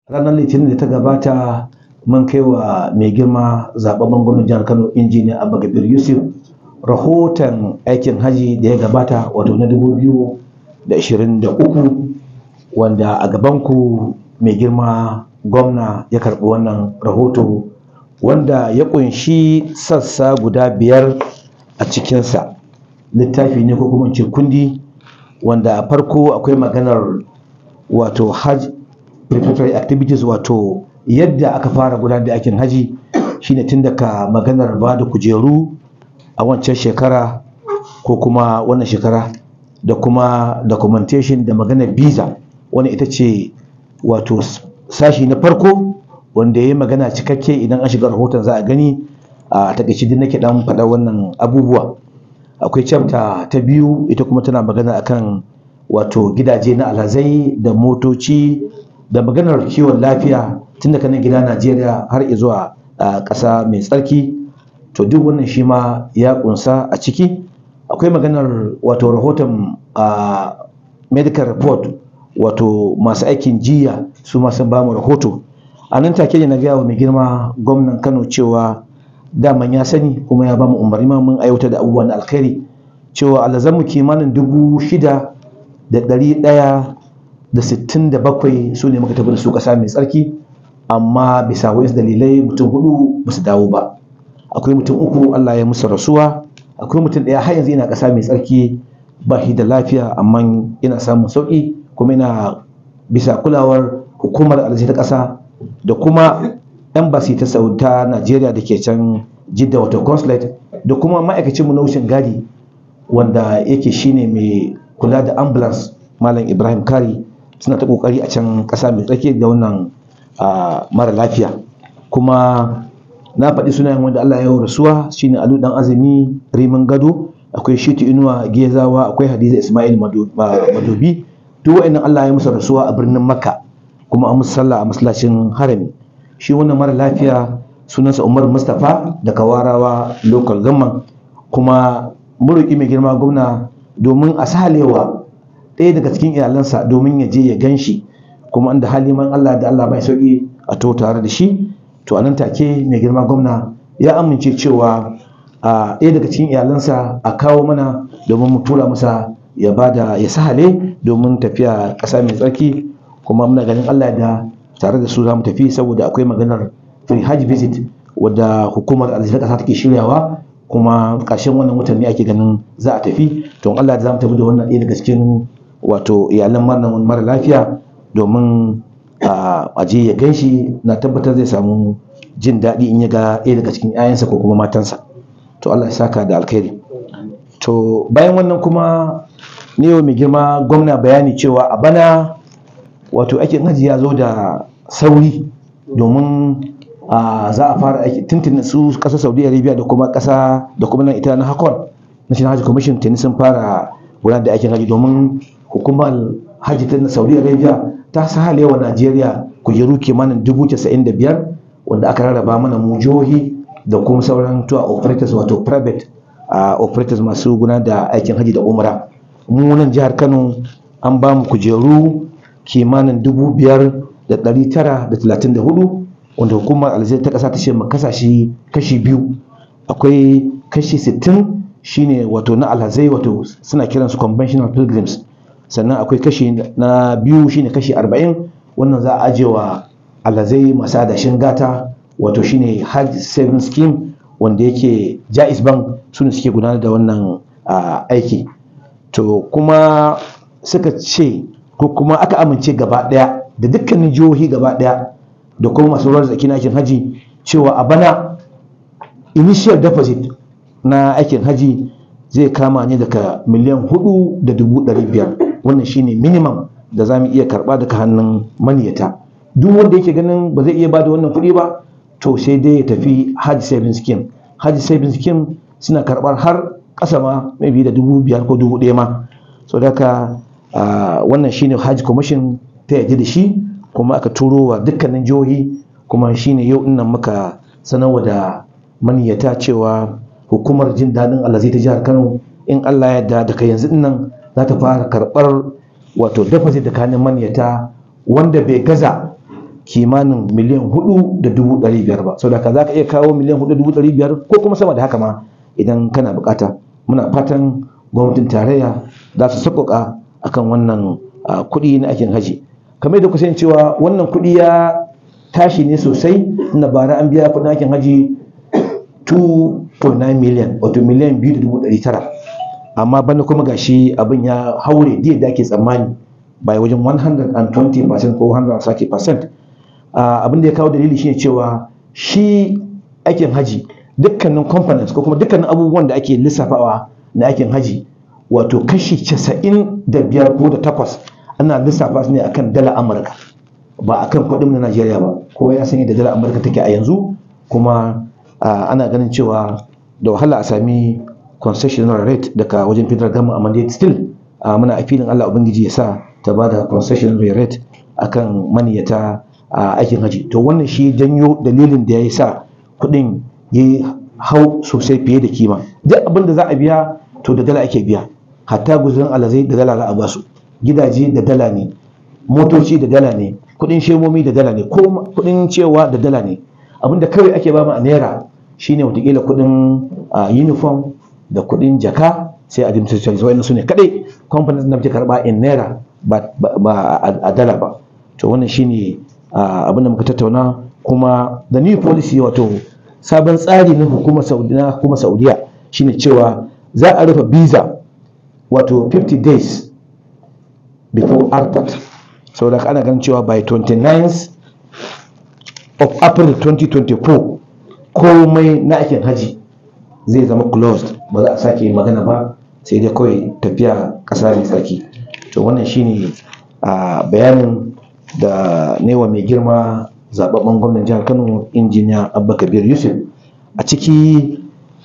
Ranar Litinin da ta gabata mun kai wa mai girma zababben gwamnan jihar Kano, Injiniya Abba Kabir Yusuf, rahoton aikin haji da ya gabata, wato na 2023, wanda a gabanku mai girma gwamna ya karɓi wannan rahoto, wanda ya ƙunshi sassa guda 5 a cikinsa. Littafi ne ko kuma in ce kundi, wanda a farko akwai maganar wato hajj preparatory activities, wato yadda aka fara gudanar da aikin haji, shine tun daga maganar ba da kujeru a wancan shekara ko kuma wannan shekara, da kuma documentation da maganar visa. Wannan ita ce wato sashi na farko wanda ya yi magana cikakke. Idan an shiga rahoton za a gani. A takaice duk nake dan faɗa wannan abubuwa. Akwai chapter ta biyu, ita kuma tana magana akan wato gidaje na alhazai da motoci da maganar kiwon lafiya tun daga nan gida Najeriya har zuwa ƙasa mai tsarki. To duk wannan shi ma ya ƙunsa a ciki. Akwai maganar wato rahoton medical report, wato masu aikin jiya su ma sun bamu rahoto. A nan take ne na gaya wa mai girma gwamnan Kano cewa daman ya sani kuma ya bamu umarni ma mun aiwatar da abubuwan alkhairi, cewa alhazanmu kimanin 6,167 su ne muka tafi da su ƙasa mai tsarki, amma bisa wasu dalilai mutum 4 ba su dawo ba. Akwai mutum 3 Allah ya musu rasuwa, akwai mutum 1 har yanzu yana ƙasa mai tsarki ba shi da lafiya, amma yana samun sauƙi kuma yana bisa kulawar hukumar alhazai ta ƙasa da kuma embassy ta ta Najeriya da ke can Jidda, wato consulate, da kuma ma'aikacinmu na wucin gadi wanda yake shine mai kula da ambulance, Malam Ibrahim Kari, suna ta kokari a can ƙasa mai tsarki da wannan mara lafiya. Kuma na faɗi sunayen wanda Allah ya yi rasuwa, shine Alu Dan Azumi Rimin Gado, akwai Shitu Inuwa Gezawa, akwai Hadiza Ismail Madobi. Duk wa'annan Allah ya musu rasuwa a birnin Makka, kuma an musu sallah a masallacin Harami. Shi wannan mara lafiya sunansa Umar Mustapha daga Warawa Local Government. Kuma mun roƙi mai girma gwamna domin a sahalewa ɗaya daga cikin iyalansa domin ya je ya gan shi, kuma inda hali man Allah da Allah bai sauki a to tare da shi. To a nan take mai girma gwamna ya amince cewa a ɗaya daga cikin iyalansa a kawo mana domin mu tura masa ya bada ya sahale domin tafiya ƙasa mai tsarki. Kuma muna ganin Allah da tare da su za mu tafi, saboda akwai maganar free hajj visit wadda hukumar alhazai ta ƙasa take shiryawa, kuma ƙarshen wannan watan ne ake ganin za a tafi. To Allah da za mu tafi da wannan ɗaya daga cikin wato iyalan mara lafiya domin a je ya gan shi. Na tabbatar zai samu jin daɗi in ya ga ɗaya daga cikin 'ya'yansa ko kuma matansa. To Allah ya saka da alkhairi. To bayan wannan kuma ne mai girma gwamna bayani cewa a bana wato aikin hajji ya zo da sauri, domin za a fara aiki tuntun su ƙasar Saudi Arabia da kuma ƙasa da kuma nan ita na Hakon National Hajj Commission tuni sun fara gudanar da aikin hajji, domin hukumar hajji ta Saudi Arabia ta sahalewa Najeriya kujeru kimanin 95,000 wanda aka rarraba mana mu jihohi da kuma sauran tour operators, wato private operators masu gudanar da aikin hajji da umra. Mu nan jihar Kano an ba mu kujeru kimanin 5,934, wanda hukumar alhazai ta ƙasa ta ce mu kasa shi kashi 2. Akwai kashi 60 shine wato na alhazai, wato suna kiransu conventional pilgrims. Sannan akwai kashi na 2 shine kashi 40, wannan za a aje wa alhazai masu adashin gata, wato shine Hajj Savings Scheme, wanda yake Jaiz Bank su ne suke gudanar da wannan aiki. To kuma suka ce ko kuma aka amince gaba ɗaya da dukkanin jihohi gaba ɗaya da kuma masu ruwan tsaki na aikin haji cewa a bana initial deposit na aikin haji zai kama ne daga 4,500,000. Wannan shine minimum da za mu iya karɓa daga hannun maniyata. Duk wanda yake ganin ba zai iya bada wannan kuɗi ba, to sai dai ya tafi Hajj Savings Scheme. Hajj Savings Scheme suna karɓar har ƙasa ma maybe da 5,000 ko 1,000 ma. So haka wannan shine Hajj Commission ta yarda da shi, kuma aka turo wa dukkanin jihohi. Kuma shine yau ɗin nan muka sanarwa da maniyata cewa hukumar jin daɗin alhazai ta jihar Kano in Allah ya yarda daga yanzu ɗin nan za ta fara karɓar wato deposit da kanin maniyata wanda bai gaza kimanin 4,500,000 ba. Saboda haka za ka iya kawo 4,500,000 ko kuma sama da haka ma idan kana bukata. Muna fatan gwamnatin tarayya za su sauƙaƙa akan wannan kuɗi na aikin haji. Kamar yadda kuka sani cewa wannan kuɗi ya tashi ne sosai, inda bara an biya kuɗin aikin haji 2.9 million, wato 2,900,000. Amma bana kuma gashi abin ya haure da yadda ake tsammani by wajen 120% ko 130%. Abin da ya kawo dalili shine cewa shi aikin haji dukkanin components ko kuma dukkanin abubuwan da ake lissafawa na aikin haji, wato kashi 95 ko da 8 ana lissafa su ne akan dala Amurka, ba akan kuɗin na Najeriya ba. Kowa ya san yadda dala Amurka take a yanzu, kuma ana ganin cewa da wahala a sami concessional rate daga wajen federal government, amma dai still muna a filin Allah Ubangiji ya sa ta ba da concessional rate akan maniyyata aikin haji. To wannan shi janyo dalilin da ya sa kuɗin ya hau sosai fiye da kima. Duk abin da za a biya to da dala ake biya, hatta guzurin alazai da dala za a basu, gidaje da dala ne, motoci da dala ne, kuɗin shemomi da dala ne, ko kuɗin cewa da dala ne. Abin da kawai ake ba mu a naira shine watakila kuɗin uniform da kuɗin jaka, sai administration. Wa'annan su ne kaɗai components da muke karɓa in naira ba a dala ba. To wannan shine abin da muka tattauna. Kuma the new policy, wato sabon tsari na hukumar Saudiya shine cewa za a rufe visa wato 50 days before Arafat. Saboda ana ganin cewa by 29th of April 2024 komai na aikin haji zai zama closed, ba za a sake magana ba, sai dai kawai tafiya ƙasa mai tsarki. To wannan shine bayanin da newa mai girma zababben gwamnan jihar Kano, Injiniya Abba Kabir Yusuf. A ciki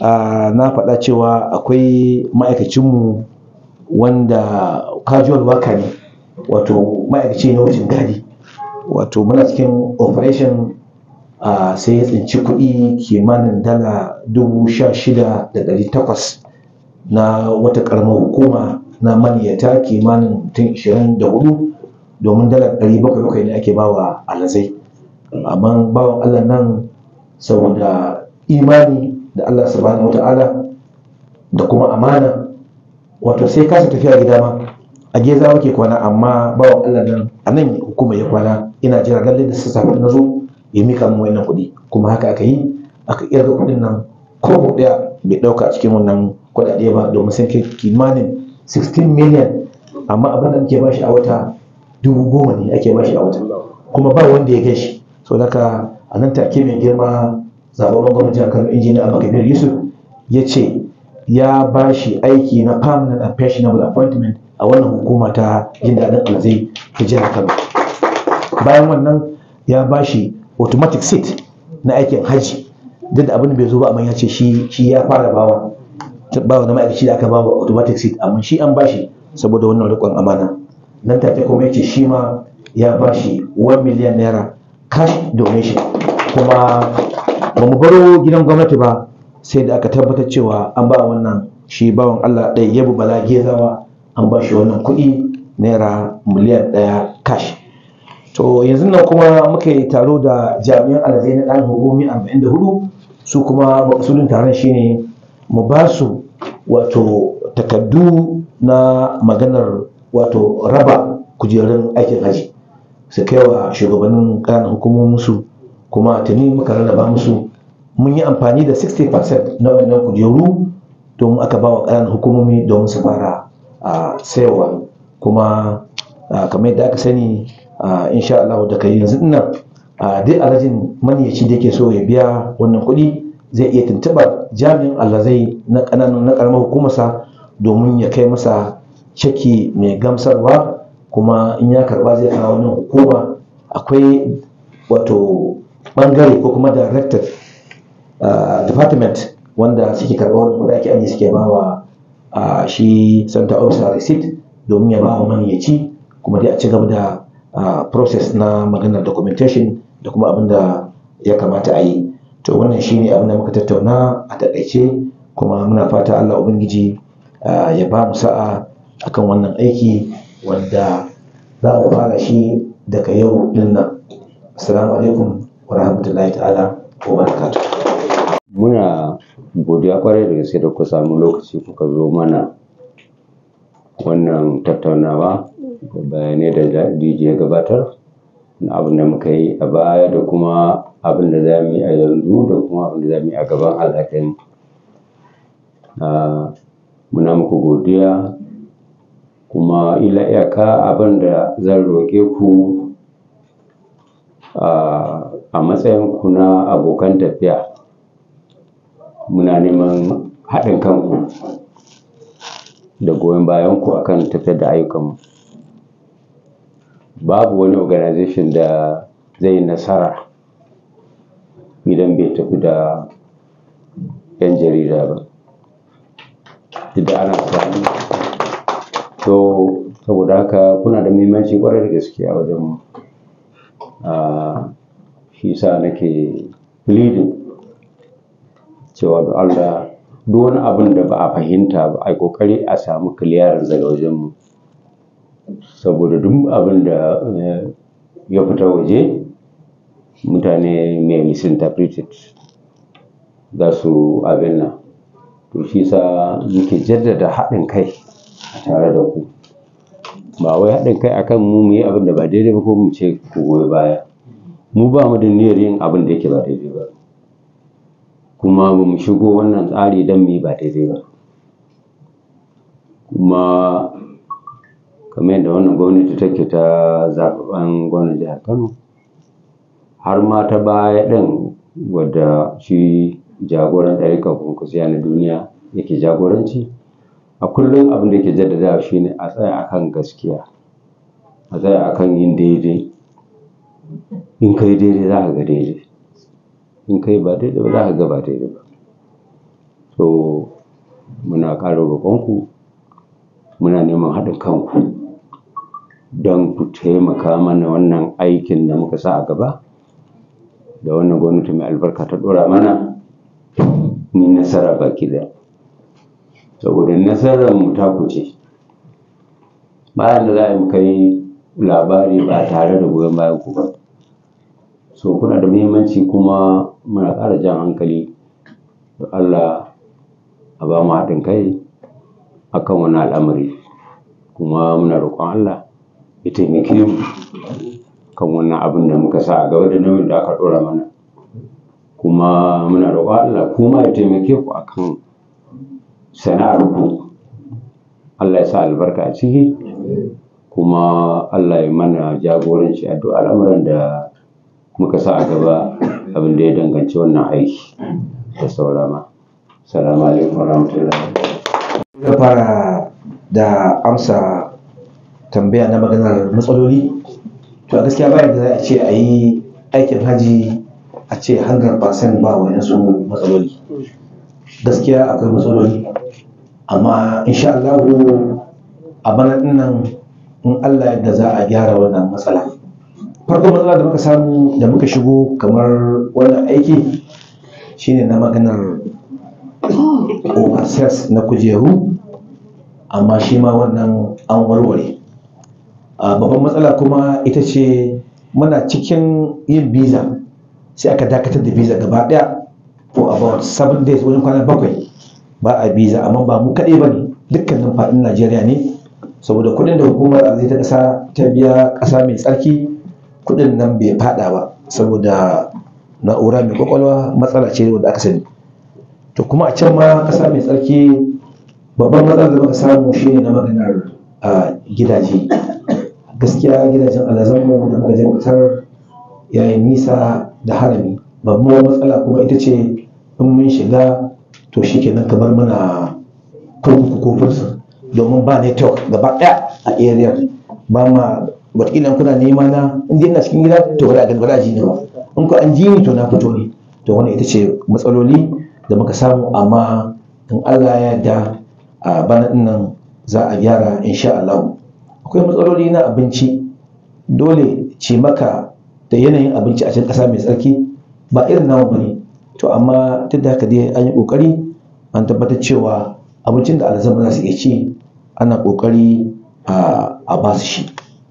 na faɗa cewa akwai ma'aikacinmu wanda casual worker ne, wato ma'aikaci na wucin gadi, wato muna cikin operation sai ya tsinci kuɗi kimanin dala 16,800 na wata ƙaramar hukuma na maniyata kimanin mutum 24, domin dala 700 ne ake bawa alazai. Amma bawan Allah nan saboda imani da Allah subhanahu wata'ala da kuma amana, wato sai kasa tafiya gida ma a Gezawa ke kwana, amma bawan Allah nan a nan hukuma ya kwana, ina jira lallai da sassafe na zo ya mika min wannan kuɗi. Kuma haka aka yi, aka kirga kuɗin nan, ko ɗaya bai ɗauka a cikin wannan kuɗaɗe ba, domin sun kai kimanin 16 million. Amma abin da muke bashi a wata 10,000 ne ake bashi a wata, kuma ba wanda ya kai shi. So daga a nan take mai girma zababben gwamnatin jihar Kano, Injiniya Abba Kabir Yusuf, ya ce ya bashi aiki na permanent and pensionable appointment a wannan hukuma ta jin daɗin alzai ta jihar Kano. Bayan wannan ya bashi automatic seat na aikin haji, duk da abin bai zo ba, amma ya ce shi ya fara bawa na ma'aikaci da aka bawa automatic seat, amma shi an bashi saboda wannan riƙon amana. Nan take kuma ya ce shi ma ya bashi 1 million naira cash donation. Kuma ba mu baro gidan gwamnati ba sai da aka tabbatar cewa an ba wannan shi bawan Allah ɗaya Yabu Bala Gezawa, an ba shi wannan kuɗi naira 1 miliyan cash. To yanzu nan kuma muka yi taro da jami'an alazai na ɗan hukumi 44, su kuma makasudin taron shine mu ba su wato takaddu na maganar wato raba kujerun aikin haji su kai wa shugabannin ƙananan hukumominsu. Kuma tuni muka rarraba musu, mun yi amfani da 60% na wannan kujeru domin aka ba wa ƙananan hukumomi domin su fara sayarwa. Kuma kamar yadda aka sani, insha Allah daga yanzu nan duk alhajin maniyaci da yake so ya biya wannan kuɗi zai iya tuntuɓar jami'in alhazai na ƙananan na ƙaramar hukumarsa domin ya kai masa ceki mai gamsarwa. Kuma in ya karɓa zai kawo wannan hukuma. Akwai wato ɓangare ko kuma directive department wanda suke karɓar wannan kuɗi ake ajiye, suke bawa shi center officer receipt domin ya ba wa maniyaci, kuma dai a ci gaba da process na maganar documentation da kuma abin da ya kamata a yi. To wannan shine abin da muka tattauna a taƙaice, kuma muna fata Allah Ubangiji ya ba mu sa'a akan wannan aiki wanda za mu fara shi daga yau din nan. Assalamu alaikum wa rahmatullahi ta'ala wa barakatuh. Muna godiya kwarai da gaske da ku samu lokaci kuka zo mana wannan tattaunawa da bayanai da DJ ya gabatar na abin da muka yi a baya da kuma abin da za mu yi a yanzu da kuma abin da za mu yi a gaban Allah kai mu. Muna muku godiya, kuma illa iyaka abin da zan roƙe ku a matsayin ku na abokan tafiya, muna neman haɗin kanku da goyon bayan ku akan tafiyar da ayyukanmu. Babu wani organization da zai yi nasara idan bai tafi da 'yan jarida ba. Duk da ana samu. To saboda haka kuna da muhimmanci ƙwarai da gaske a wajenmu. Shi sa nake pleading cewa don Allah duk wani abun da ba a fahimta ba a yi ƙoƙari a samu clearance daga wajenmu. Saboda duk abin da ya fita waje mutane may misinterpret it, za su abin nan. To shi sa muke jaddada haɗin kai a tare da ku. Ba wai haɗin kai akan mu mu yi abin da ba daidai ba ko mu ce ku goyi baya. Mu ba mu da niyyar yin abin da yake ba daidai ba. Kuma ba mu shigo wannan tsari don mu yi ba daidai ba. Kuma kamar yadda wannan gwamnati take ta zaɓaɓɓen gwamnan jihar Kano, har ma ta baya ɗin wadda shi jagoran ɗarikar Kwankwasiyya na duniya yake jagoranci, a kullum abin da yake jaddadawa shine a tsaya akan gaskiya, a tsaya akan yin daidai. In ka yi daidai za ka ga daidai, in ka yi ba daidai ba za ka ga ba daidai ba. To muna ƙara roƙonku, muna neman haɗin kanku don ku taimaka mana wannan aikin da muka sa a gaba da wannan gwamnati mai albarka ta ɗora mana, mu yi nasara baki ɗaya. Saboda nasarar mu taku ce. Bayan da za a yi mu kai labari ba tare da goyon bayan ku ba. So kuna da muhimmanci, kuma muna ƙara jan hankali da Allah a ba mu haɗin kai akan wannan al'amari. Kuma muna roƙon Allah ya taimake mu kan wannan abin da muka sa a gaba da nauyin da aka ɗora mana. Kuma muna roƙon Allah kuma ya taimake ku akan sana'ar ku. Allah ya sa albarka a ciki, kuma Allah ya mana jagoranci a duk al'amuran da muka sa a gaba abin da ya danganci wannan aiki da saura ma. Assalamu alaikum warahmatullahi. Zan fara da amsa tambaya na maganar matsaloli. To a gaskiya bayan da za a ce a yi aikin haji a ce 100% ba wa'yansu matsaloli. Gaskiya akwai matsaloli, amma insha Allahu a bana ɗin nan in Allah yadda za a gyara wannan matsala. Farkon matsala da muka samu da muka shigo kamar wannan aiki shine na maganar overseas na kujeru, amma shi ma wannan an warware. Babban matsala kuma ita ce muna cikin yin visa sai aka dakatar da visa gaba ɗaya for about 7 days, wajen kwana 7 ba a visa. Amma ba mu kaɗai ba ne, dukkanin faɗin Najeriya ne, saboda kuɗin da hukumar alhazai ta ƙasa ta biya ƙasa mai tsarki, kuɗin nan bai faɗa ba saboda na'ura mai ƙwaƙwalwa matsala ce wadda aka sani. To kuma a can ma ƙasa mai tsarki babban matsalar da muka samu shine na maganar gidaje. Gaskiya gidajen alhazanmu da muka je muka tarar yayi nisa da harami. Babban matsala kuma ita ce in mun shiga to shikenan kamar muna kurkuku ko prison, domin ba network gaba ɗaya a area. Ba ma wataƙila in kuna nema na in dai ina cikin gida to ba za a gani, ba za a ji ni ba. In ko an ji ni to na fito ne. To wannan ita ce matsaloli da muka samu, amma in Allah ya yarda a bana ɗin nan za a gyara insha Allahu. Akwai matsaloli na abinci, dole ce maka da yanayin abinci a can ƙasa mai tsarki ba irin namu bane. To amma duk da haka dai an yi ƙoƙari an tabbatar cewa abincin da alhazan za su iya ci ana ƙoƙari a ba su shi.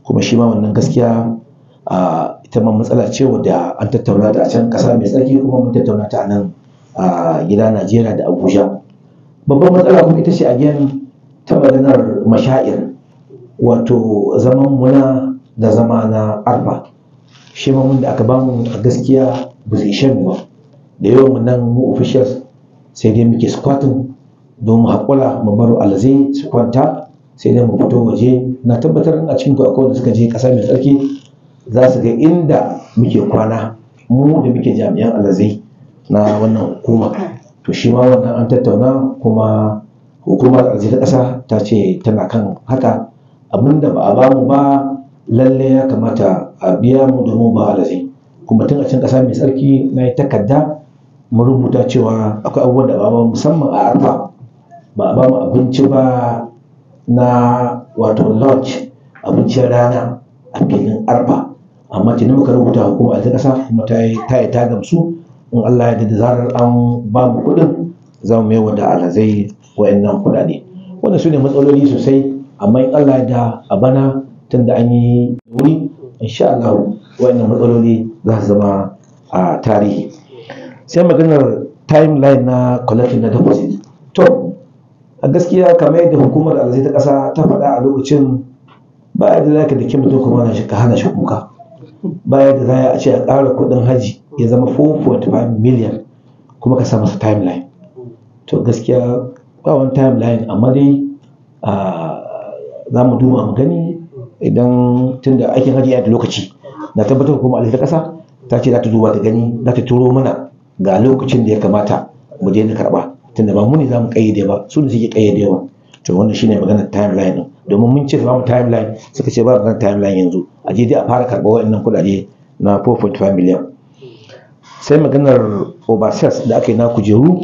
Kuma shi ma wannan gaskiya Ita ma matsala ce wadda an tattauna ta a can ƙasa mai tsarki, kuma mun tattauna ta a nan a gida Najeriya da Abuja. Babban matsala kuma ita ce again ta maganar mashair, wato zaman muna da zama na Arfa. Shi ma mun da aka bamu a gaskiya ba su ishe mu ba. Da yawan mu nan mu officials sai dai muke squatting don mu haƙura mu bar alhazai su kwanta, sai dai mu fito waje. Na tabbatar a cikin ku akwai wanda suka je ƙasa mai tsarki, za su ga inda muke kwana mu da muke jami'an alhazai na wannan hukuma. To shi ma wannan an tattauna, kuma hukumar alhazai ta ƙasa ta ce tana kan haka. Abinda ba a bamu ba lalle ya kamata a biya mu domin ba alhazai. Kuma tun a can ƙasa mai tsarki na yi takarda mun rubuta cewa akwai abubuwan da ba a bamu, musamman a Arfa ba a bamu abinci ba na wato lunch, abincin rana a filin Arfa. Amma tuni muka rubuta hukumar alhazai ta ƙasa, kuma ta yi ta gamsu. In Allah ya yarda, da zarar an ba mu kuɗin za mu mayar da alhazai wa'annan kuɗaɗe. Wannan su ne matsaloli sosai, amma in Allah ya yarda a bana tunda an yi wuri, insha Allah wa'annan matsaloli za su zama a tarihi. Sai maganar timeline na collecting na deposit. To a gaskiya kamar yadda hukumar alhazai ta ƙasa ta faɗa a lokacin, ba yadda za ka daki mutum kuma ka hana shi kuka. Ba yadda za a ce a ƙara kuɗin haji ya zama 4.5 million kuma ka sa masa timeline. To gaskiya ba wani timeline, amma dai za mu duba mu gani idan tunda aikin haji yana da lokaci. Na tabbatar hukumar alhazai ta ƙasa ta ce za ta duba ta gani, za ta turo mana ga lokacin da ya kamata mu daina karɓa, tunda ba mu ne za mu ƙayyade ba, su ne suke ƙayyadewa. To wannan shine maganar timeline ɗin, domin mun ce su bamu timeline, suka ce ba maganar timeline yanzu, a je dai a fara karɓar wa'annan kuɗaɗe na 4.5 million. Sai maganar overseas da aka yi na kujeru.